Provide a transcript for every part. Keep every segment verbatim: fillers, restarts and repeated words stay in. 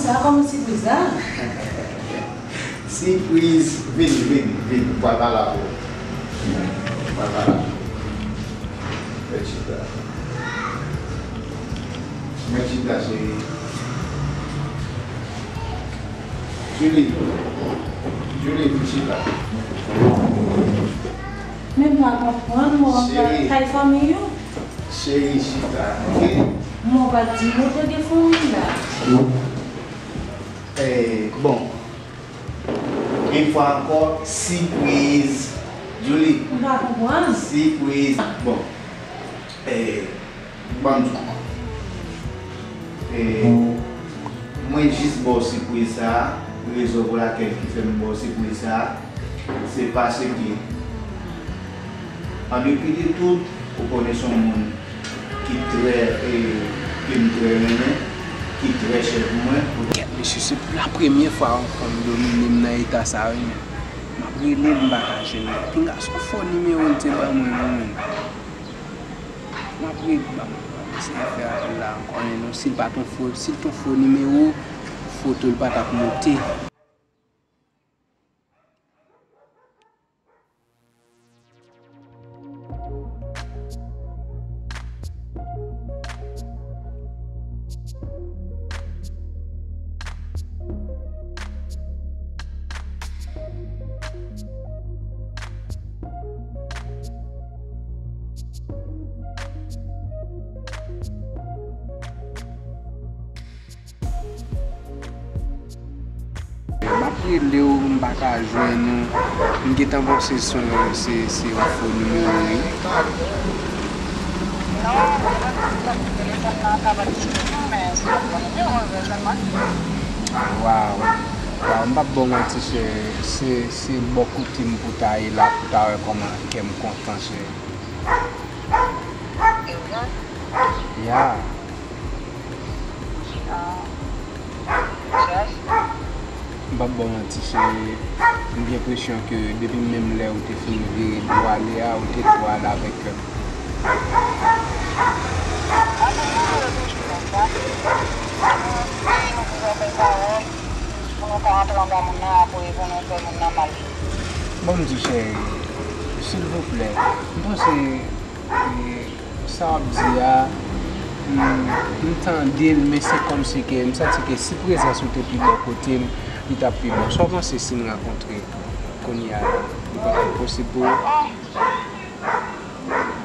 Sa kòman sipriz la? Sipriz, vini, vini, vini. M pral pale avè w. M pral pale avè w. Mèt chita. Mèt chita, cheri. Julie. Julie, vin chita. Men m pa konprann, mwen, cheri. Kay fanmi yo. Cheri, chita, ok? Mwen pa di nou te gen fanmi la. Eh, bon. Yon fwa ankò, sipriz. Julie. M pa konprann. Sipriz. Bon. Eh, ban m di w. Eh, mwen jis ba w sipriz sa a. Rezon pou lakèl ki fè m ba w sipriz sa a, se paske, an depi de tout, ou konnen se yon moun ki trè, e, ke m trè renmen, ki trè chè pou mwen. Kèt, mesye, se pou la premyè fwa ankò m domine m nan eta sa, wi, men. M ap rele l, m pa ka jwenn li. Pinga, se yon fo nimewo l te ban mwen, wi, men. M ap rele, ban m, ban m eseye fè apèl la ankò, men non, si l pa t yon fo, si l t yon fo nimewo, foto l pa t ap moute. M ap rele w, m pa ka jwenn ou. M gentan panse se, se, se yon fo nimewo, wi. Non, mwen, telefòn nan ka pa t sou mwen, men se yon bon nimewo, evezeman. Waw. Waw, m p ap ba w manti, cheri. Se, se bò kote m pou ta ye la, pou ta wè kòman kè m kontan, cheri. E vre? Ya. Ah. M p ap ba w manti, cheri. M gen enpresyon ke depi menm lè ou te fin vire do ale a, ou te tou ale avèk kè m. Ann nou rete toujou konsa. Si nou bezwen fè pawòl, pou nou ka antre anba moun nan, apre pou nou fè moun nan mal. Ban m di w, cheri, silvouplè, m panse, e, sa w ap di a, m, m tande l, men se kòmsi ke m santi ke si prezans ou te pi bò kote m, li t ap pi bon. Sa w panse si n rankontre kounye a la? Li pa t ap posib pou ou?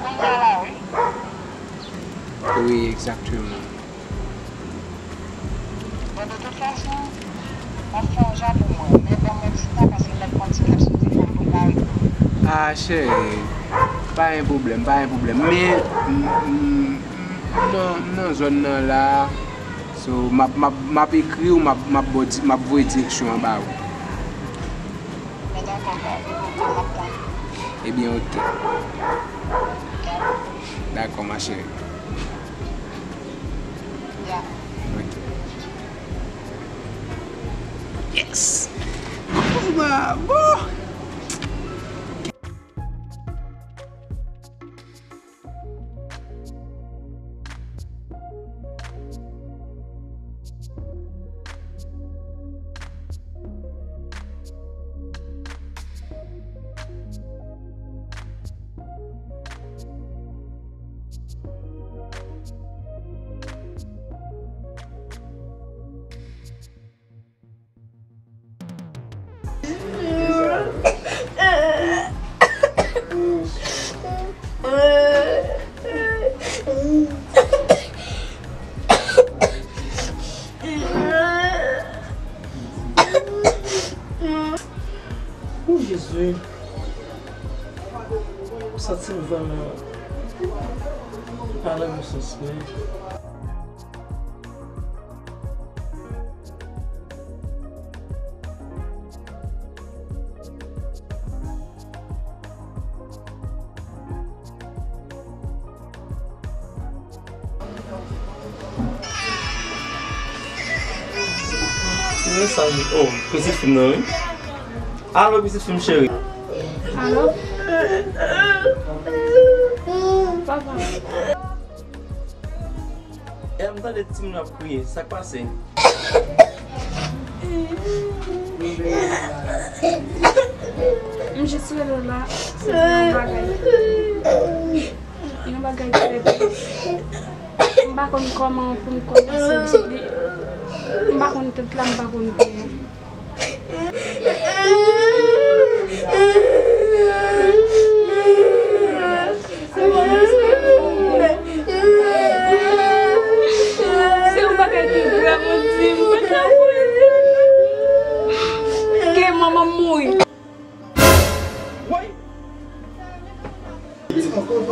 Kounye a la, wi. Wi, egzakteman. Bon, de tout fason, w ap fè yon jan pou mwen, men ban mwen ti tan paske m mèt pran ti kèk sou telefòn pou m ka reponn. Ah, cheri, pa gen pwoblèm, pa gen pwoblèm. Men, m, m, m nan, m nan zòn nan la, so, m ap, m ap, m ap ekri w, m ap, m ap ba w di, m ap voye direksyon an ba ou. Men dakò, pa gen pwoblèm, m ap tann. Ebyen, oke. Dakò. Dakò, ma chérie. Ya. Ok. Yes! Bravo! O Jezi, m santi m vrèman pa nan bon sans mwen. Mesaj, oh, pitit fi m nan, wi. Alo, pitit fi m cheri. Alo? Papa. E m tande timoun ap kriye, sa k pase? M jis rele w la, se pou yon bagay. Yon bagay trè trè. M pa konn kòman pou m kòmanse di. M pa konn tèt la, m pa konn pye. Se yon bagay ki grav, ou di m, mwen ta mouri. Ke manman m mouri.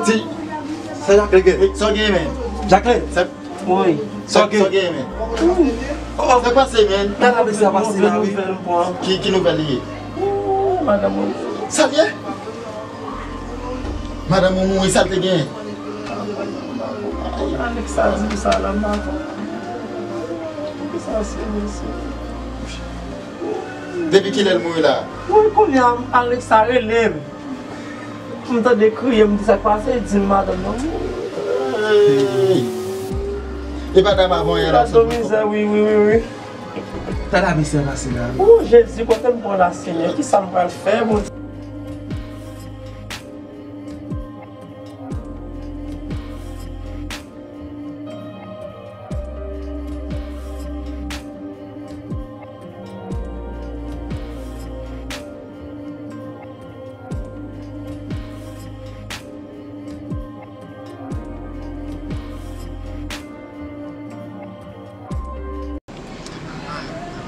Ti, se Jacqueline gen. Sa w gen, men? Jacqueline? Wi. Sa w gen, men? Sa pase, men? Gad la mesye a pase la, wi. Ki, ki nouvèl li ye? Madanm mwen. Sa l ye? Madanm ou mouri, sa l te gen? Alexa di m sa la, m pa konn. Kisa se mesye? Depi kilè l mouri la? Wi, kounye a, Alexa rele m. M tande kriye, m di sa k pase, di m madanm nan mouri. Hey! E pa dam avan yè la sot mizè, wi, wi, wi, wi. Gad la mesye a pase la, wi. O Jezi, kote m pran la, Senyè? Kisa m pral fè, Bondye?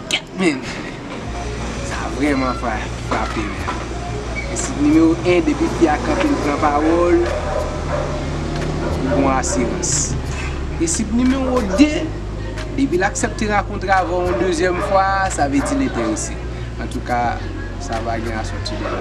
Gad, men! Sa vrèman fra-, frape, men. Prensip nimewo en, depi fi a kanpe, l pran pawòl, ou gon asirans. Prensip nimewo de, depi l aksepte rakontre avè w yon dezyèm fwa, sa vle di l enterese. Antouka, sa va gen asòti de la.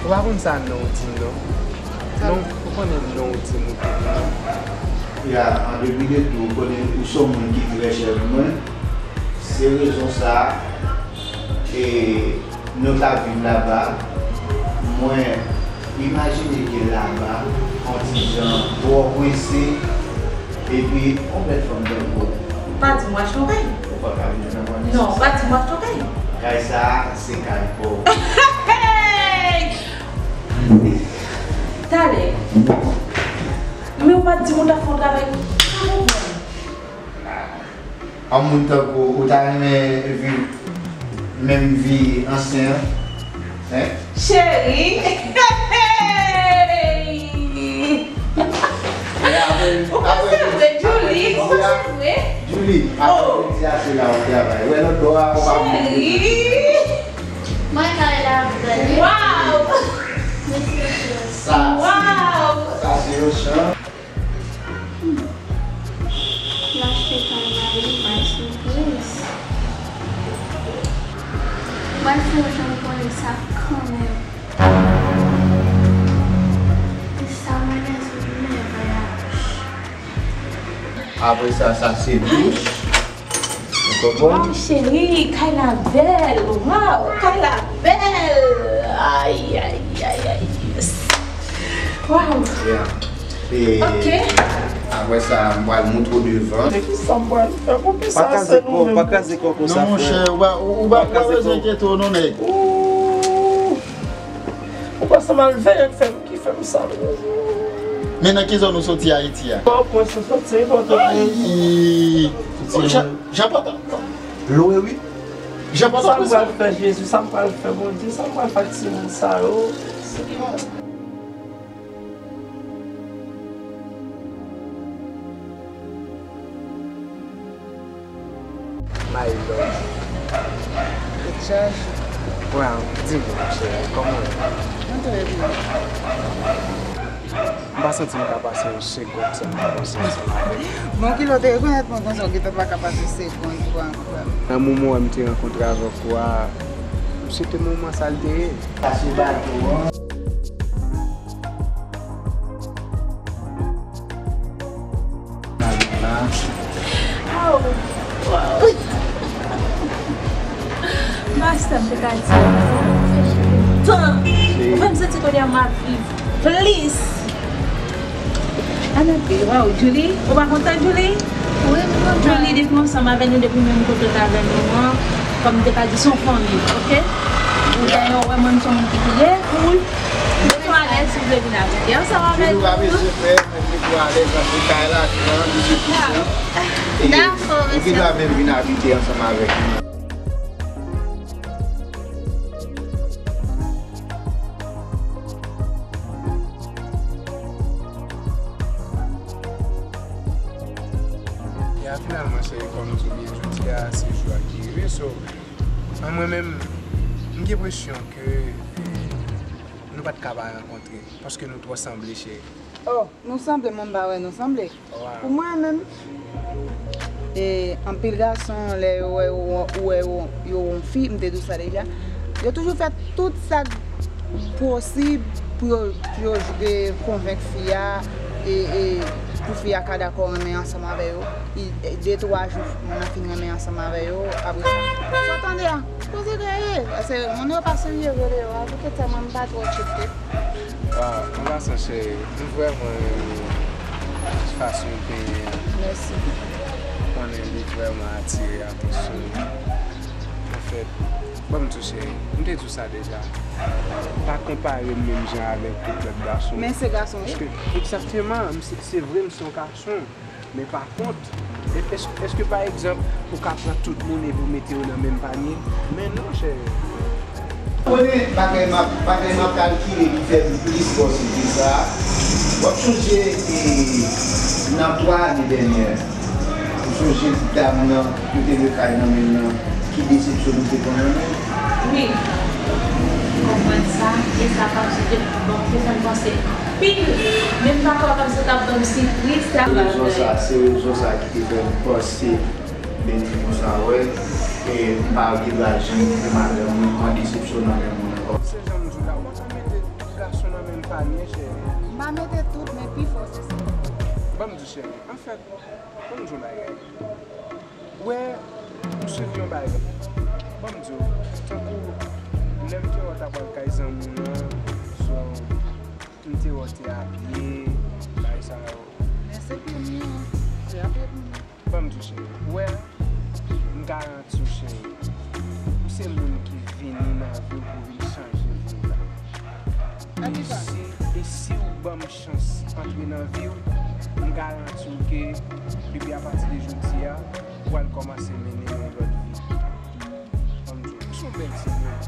Ou pa konn sa non w di m non. Non, ou konnen non w di m ou te di non. Ya, an depi de tou, ou konnen ou se yon moun ki trè chè pou mwen. Se rezon sa a, e, nou ta viv laba, mwen imajine ke laba, yon ti jan twò kwense, epi yon bèl fanm tankou w. Pa di m w achte yon kay. Ou pa ka vin nan kondisyon sa. Non, pa di m w achte yon kay. Kay sa a, se kay pa w. Hey! Talè. Men ou pa t di m ou t ap fè yon travay. M pa konprann. Yon moun tankou ou ta renmen viv menm vi ansyen an? Hein? Cheri! Ou panse vre, Julie? Ou panse vre? Julie, apre midi a, se la ou travay. Wè lòt bò a, ou pa vle. Cheri! Mwen kay la avè w. Wow! Sa, sa se yon chan. Hmm. L achte kay la, li bay sipriz. Bay fè w jan w konnen sa kanmenm. Di sa mwen gen sou mèvèy a. Apre sa, sa se douch. Ou konprann? Waw, cheri, kay la bèl. Waw, kay la bèl. Ay, ay, ay, ay, yes. Waw. Yeah. E apre sa, m pral montre w devan. Men kisa m pral fè? Poukisa se nou menm? Pa kraze kò konsa, frè. Non, monchè, ou pa, ou, ou pa, ou pa bezwen enkyete w non, nèg. Ooh. Ou panse m al veye k fè m, ki fè m sa, m bezwen. Men nan ki zòn ou soti Ayiti a? Pòtoprens, m soti Pòtoprens. Ay! Jan, Jan Pòtoprens. Lwe wi. Jan Pòtoprens. Sa m pral fè, Jezi, sa m pral fè, Bondye, sa m pral fè ak timoun sa yo? Senyè. My love. Good charge. Wow, di m, cheri, kòman w ye? Mwen trè byen. M pa santi m ka pase yon segonn san m pa panse ansanm avè w. Bon, kilè w te rekonèt mwen konsa, w gentan pa ka pase segonn pou ansanm. Nan moman w wè m te rankontre avèk ou a, se te moman sa l te ye. Pase bato an. Oh, wow. Masta, m te ka di tan. Ou fè m santi kounye a m ap viv plis. Ann antre, wow, Julie, ou pa kontan, Julie? Wi, m kontan. Julie, depi w ansanm avè nou, depi menm kote w t avè nou an, kòm m te ka di, se yon fanmi, oke? Ou dayè, ou wè mwen, m se yon moun ki pi ye, cool. Mete w alèz si w vle vin abite ansanm avèk nou. Vin ou pa bezwen pè, mwen mete w alèz antre kay la, gran, misye tou. E ou gen dwa menm vin abite ansanm avèk nou. Ya, finalman, cheri, kòm nou di w byen, jodi a, se jou a ki rive, so, an mwen menm, m gen enpresyon ke, eh, nou pa t ka pa rankontre, paske nou twò sanble, cheri. Oh, nou sanble, mwen m pa wè nou sanble. Pou mwen menm, e, anpil gason, lè yo wè yo, yo wè yo, yo wè yon fi, m te di w sa deja, yo toujou fè tout sa k posib pou yo, pou yo, e, konvenk fi a, e, e, pou fi a ka dakò renmen ansanm avè yo. E, de, twa jou, moun nan fin renmen ansanm avè yo, apre sa, sa w tande a? Poze gaye, paske moun yo pa serye vre deyò a, poukisa mwen m pa twò tcheke. Waw, an pasan cheri, m vrèman renmen fason w penyen an. Mèsi. M konnen li vrèman atire atansyon m. Anfèt, ban m di w cheri, m te di w sa deja. Pa konpare m menm jan avèk tout lòt gason. Men se gason wi. Paske, egzakteman, m se, se vre m se yon gason. Men pa kont, e, èske, èske pa egzanp, ou ka pran tout moun epi w mete yo nan menm panye? Men non, cheri. Konnen bagay m ap, bagay m ap kalkile ki fè m plis fòse ke sa, w ap sonje, e, nan twa ane dènyè, ou sonje dam nan, yo te lwe kay nan men l nan, ki desepsyon nou te pran nan men l? Wi. M konprann sa, e sa pa site, bon, te fè m panse anpil. Menm papa w kòmsi t ap ban m sipriz, sa pa vre. Se rezon sa, se rezon sa ki te fè m panse Benny konsa, wè, e m pa gen dwa janm kite madanm mwen pran desepsyon nan men moun ankò. Se jan m di w la, ou pa ka mete tout gason nan menm panye, cheri. M pa mete tout, men pifò se sa. Ban m di w, cheri, anfèt, ban m di w yon bagay. Wè, m swiv yon bagay. Ban m di w, tankou lè m te wè w t ap al kay zanmi w lan, so, m te wè w te abiye, bagay sa yo. Men se pye m li an, se abiye pou mwen. Ban m di w, cheri, wè, m garanti w, cheri, ou se moun ki vini nan vi w pou vin chanje vi w la. E si, e si w ban m chans antre nan vi w, m garanti w ke depi apati de jodi a, ou pral kòmanse mennen yon lòt vi. Ban m di w, ou se yon bèl timoun.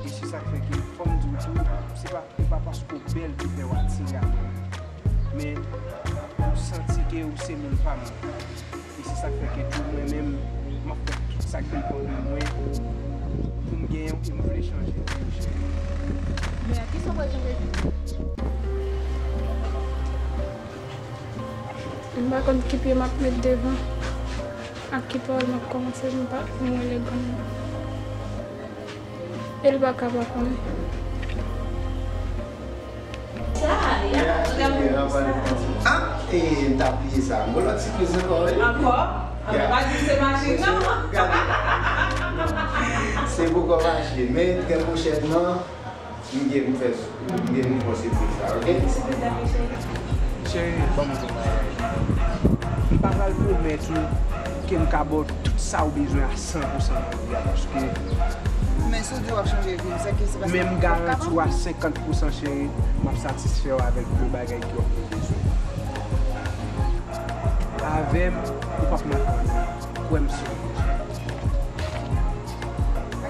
E se sa k fè ke fò m di w tou, se pa, se pa paske w bèl ki fè w atire a mwen. Men, m santi ke ou se moun pa m. E se sa k fè ke tou mwen menm, m ap fè tout sa k depann de mwen pou m genyen w e m vle chanje vi w, cheri. Men a kisa w pral chanje vi w? M pa konn ki pye m ap met devan, ak ki pawòl m ap kòmanse, m pa, m rele grann mwen. E l pa ka pa konnen. Ah, e, m t ap bliye sa. M gon lòt sipriz ankò, wi. Ankò? Anben, pa di se machin nan. Se poko machin, men trè pwochènman, m gen pou fè, m gen pou fè sipriz sa, oke? Cheri, ban m di w yon bagay. M pa pral pwomèt ou ke m ka ba w tout sa w bezwen a san pou san nan vi a, paske men si w di w ap chanje vi m, se ke se paske men m garanti w a senkant pou san, cheri, m ap satisfè w avèk de bagay ke w ap bezwen. Avè m, ou p ap manke anyen. Kwè m si w bezwen. Ok.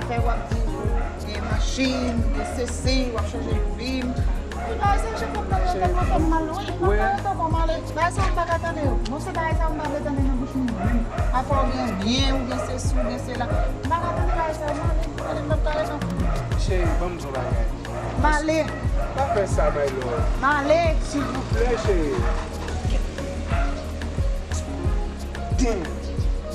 Afè w ap di ou gen machin, ou gen sesi, w ap chanje vi m. Bagay sa yo chak fwa m tande yo te fè m mal, wi. M ap tande tankou m ale. Bagay sa yo m pa ka tande yo. Bon, se bagay sa yo m pa vle tande nan bouch moun menm. Afè w gen byen, ou gen sesi, ou gen sela. M pa ka tande bagay sa yo, m ale. Ale, m p ap tande non. Cheri, ban m di w yon bagay. M ale. Pa fè sa, my love. M ale. Silvouplè, cheri. Damn.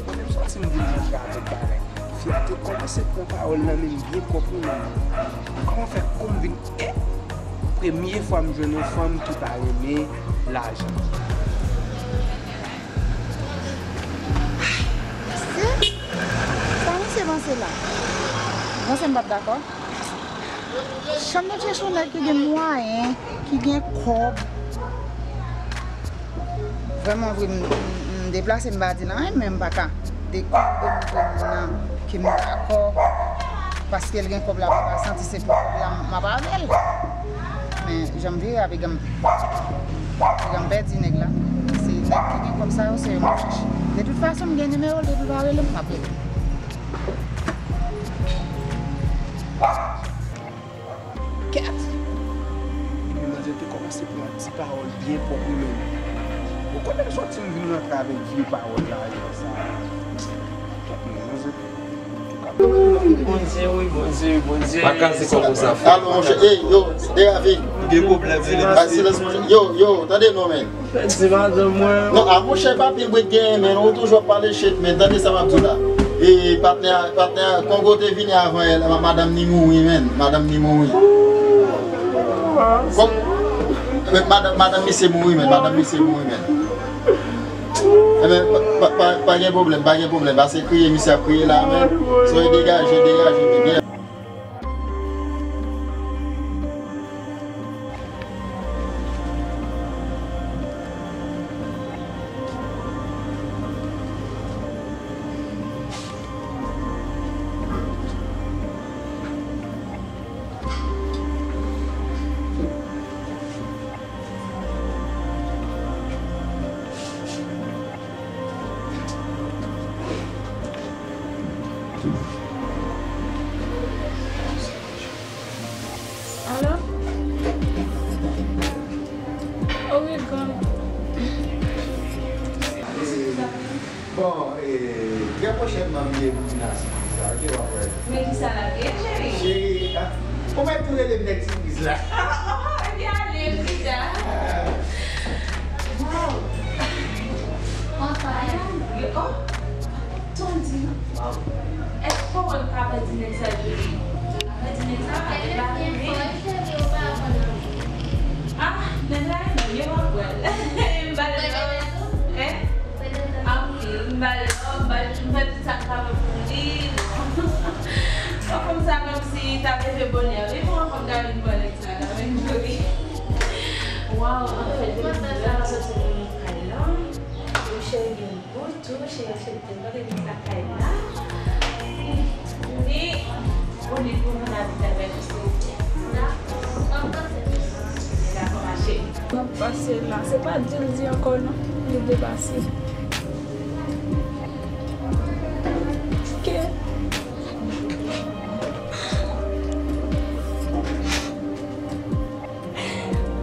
Mwen menm sòti m vin rantre avèk bagay. Fi a te kòmanse pran pawòl nan men m byen pwòp wi menm. Kòman fè kou m vin, eh? Premye fwa m jwenn yon fanm ki pa renmen lajan. Mesye, sa misye panse la? Panse m p ap dakò? Chanm nan chèche yon nèg ki gen mwayen, ki gen kòb. Vrèman vre, m, m, m deplase, m pa di l anyen, men m pa ka dekouvri m vre moun nan ke m dakò, paske l gen kòb la, m pa santi se pou kòb la m ap avè l. Men, jan m vire a, piga m, piga m pèdi nèg la. Se nèg ki gen kòb sa yo, se yo m ap chèche. De tout fason, m gen nimewo l, depi l pa rele m, m ap rele l. Kèt! Epi manzè te kòmanse pran ti pawòl byen pwòp wi menm. Ou konnen m sòti m vin rantre avèk vye pawòl la, sa. Kèt men, manzè. Bondye wi, Bondye wi, Bondye. Pa kraze kò konsa, frè. Alo, monchè, ey, yo, degage. Gen pwoblèm, wi, mesye. Silans, monchè. Yo, yo, tande non, men. Pèdi madanm mwen. Non, a monchè, pa pil brik genyen, men ou toujou ap pale shit, men tande sa m ap di w la. E patnè, patnè Kongo te vini avan yè la, madanm ni mouri, men. Madanm ni mouri. Kòm, men madanm, madanm misye mouri, men. Madanm misye mouri, men. Enben, pa, pa, pa, pa gen pwoblèm, pa gen pwoblèm. Pase kriye, misye ap kriye la, men. Soyez dégagés, dégagez, men. Alo? Oh, wi, granm. Bon, eh, trè pwochènman, m gen pou vin asize sa, oke, w ap wè. Men ki sa l ap ye, cheri? Cheri, ah, ou mèt tou rele m nèg sipriz la. Oh, oh, oh, epi ale, Frida. Wow. Anfin. Oh, tonton di non. Wow. Èske w wè m ka pèdi nèg sa, Julie? Ka pèdi nèg sa, pa gen bagay, wi. Ah, nèg la, non, yo pa pran l. M ba l love. Hein? Anpil, m ba l love, m ba l, m fè tout sa m kapab pou li. Yon fanm sa kòmsi ta leve bonè. Li pran fanm ka vin pran nèg sa, ka vin pou li. Wow, anfèt, depi lè m sòti nan kay la, m cheri gen gou tou, cheri aksepte m nan depi lakay la. Li, ou li pou vin abite avèk ou, silvouplè. Dakò, ma cheri. M ap pase la. Se pa di l di ankò non. Li depase. Ok.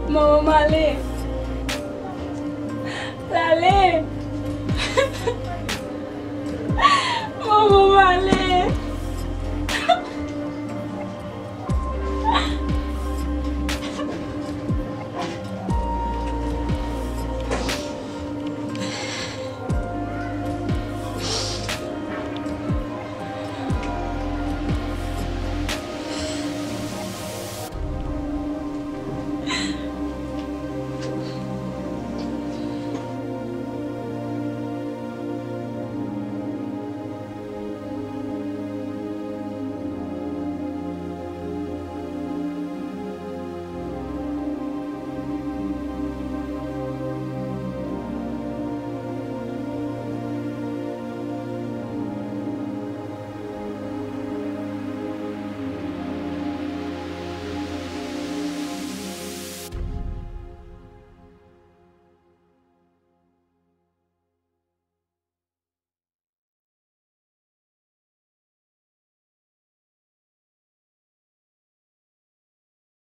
Manman m ale.